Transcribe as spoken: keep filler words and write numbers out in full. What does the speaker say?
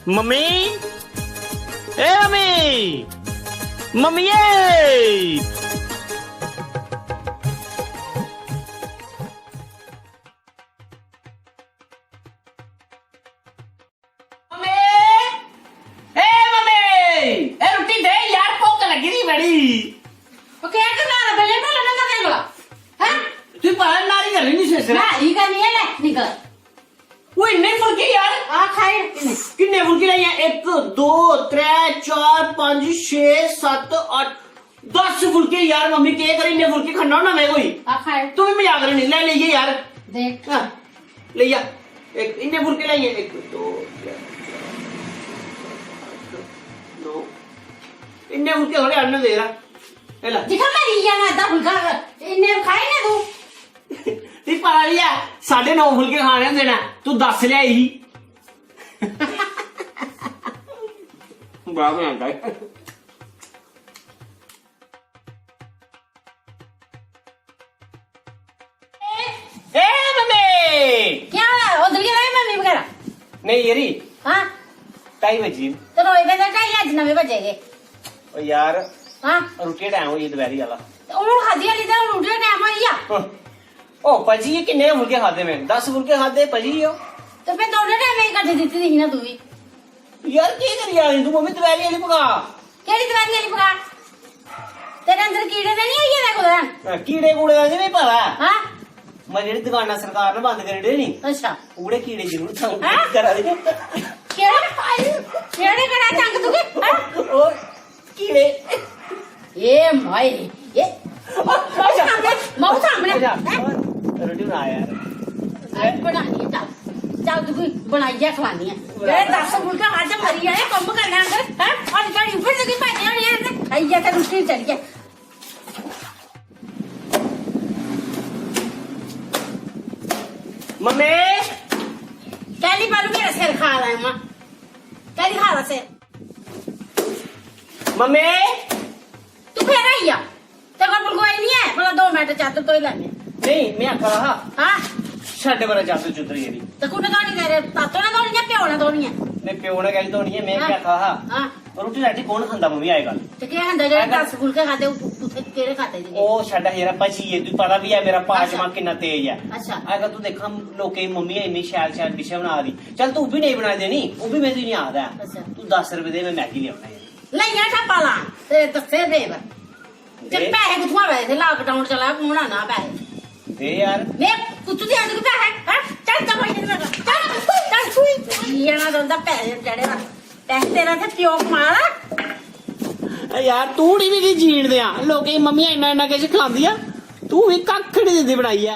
Mummy, ए mummy, मम्मिये। Mummy, ए mummy, ए रुट्टी दे यार, भुक्ख लग्गी दी बड़ी। ओ केह् करना रे, बेल्ले ढोले ने कदें कोला? हैं? तुई पता नारी करनी नहीं सिर। नारी करनी है, ले, निकल। वो इन्ने फुलके यार। आ खाए किन्ने? किन्ने फुलके लाइया? एक, दो, त्रै, चार, पंज, छे, सत्त, अट्ठ, दस फुलके यार। मम्मी, केह् करे, इन्ने फुलके खन्ना होना मैं कोई? आ खाए। तू भी मजाक करनी, ले, ले ये यार। देख। हाँ, ले जा। एक, इन्ने फुलके लाइए। एक, दो, त्रै, चार, पाँच, छे, सात, आठ, नौ। इन्ने फुलके थोड़े आने दे यार। ए ला। दिखा, मैं ली जाना अद्धा फुलका, इन्ने खाए ना तू। ती पता भी है, साढ़े नौ फुलके खाने होंदे ने, तू दस ल्याई ही। बड़ा मजा आंदा है। ए मम्मी! क्या होया? उधर गै रहे मम्मी बगैरा? नहीं यरी। हाँ? ढाई बजी। तो रोज बजे ढाई, अज नवे बजे गए। ओ यार, हाँ? रुट्टी टाइम होई गेआ दपैह्री आह्ला। ते हून खाद्धी आह्ली ते हून रुट्टी दा टाइम होई गेआ। हाँ। ओ, पची गे, किन्ने फुलके खाद्धे में? दस फुलके खाद्धे, पची गे ओह्। ते फिर दौनें टाइमें दी कट्ठी दित्ती दी ही ना तू बी। यार, केह् करी जा दी तू, मम्मी? दपैह्री आह्ली पका। केह्ड़ी दपैह्री आह्ली पका? तेरे अंदर कीड़े ते निं होई गेदे कुतै? हां, कीड़े कूड़े दा निं मिगी पता ऐ। हां? में जेह्ड़ी दकानां सरकार ने बंद करी ओड़ी नी, अच्छा। ओह्ड़े कीड़े जरूर तंग हैं? करा दे। केह्ड़े? केह्ड़े करा तंग तुगी? हैं? ओह् कीड़े। ए माए, ए, माऊ सामने, माऊ सामने, अच्छा, हैं? रुट्टी बना यार। रुट्टी बनानी है, चल। चल, तुगी बनाइयै खवानी है। जेह्ड़े दस फुलके खाद्धे मरी जाने, कम्म करना अंदर, हैं? और जेह्ड़ी उप्पर तुगी भज्जे होने हैं, ते खाइयै ते रुट्टी चली गै। मम्मी। कैली बालू मेरा सिर खा दा है, मां? कैली खा दा सिर? मम्मी। तू फिर आई जा। तेरे कोल बलगोई नहीं है, भला दो मिनट चादर धोई लैने। नहीं, मैं आखा दा हा। हाँ। छड्ड मेरा चादर चुदर जेह्ड़ी। ते कु'न धोनी तेरे? तातो ने धोनी ऐ, प्यो ने धोनी ऐ? नहीं, प्यो ने कैली धोनी ऐ, मैं हाँ। केह् आखा दा हा? हाँ। रुट्टी राटी कौन खंदा मम्मी अजकल? ते केह् खंदा जेह्ड़े अजकल दस फुलके खाद्धे, उ-, उ-, उत्थै केह्ड़े खाद्धे जेह्ड़े? ओह् छड्ड यरा, पची गे, तुगी पता बी ऐ मेरा पाचमा अच्छा। किन्ना तेज ऐ। अच्छा। अजकल तू दिक्खां लोकें दी मम्मियां इन्नी शैल शैल डिशां बना दी। चल तू बी नेईं बनाई देनी, ओह् बी में तुगी नेईं आखदा ऐ। अच्छा। तू दस रपेऽ दे, में मैगी लेई औना ऐ। लइयां ठप्पा ला, ते दस्से दे ब। ते दे। पैसे कुत्थुआं आवे इत्थै? Lockdown चला दा, कु'न आना पैसे? दे यार। में कुत्थुं देआं तुगी पैसे? हैं? चल, चल, भाई, चल, चल, चल, चल। ये ना तुं'दा पैसे चढ़े दा। पैसे तेरा ते प्यो कमा दा। ए यार, तू निं मिगी जीन देआं। लोकें दी मम्मियां इन्ना, इन्ना किश खलांदियां, तू बी कक्ख निं दिंदी बनाइयै।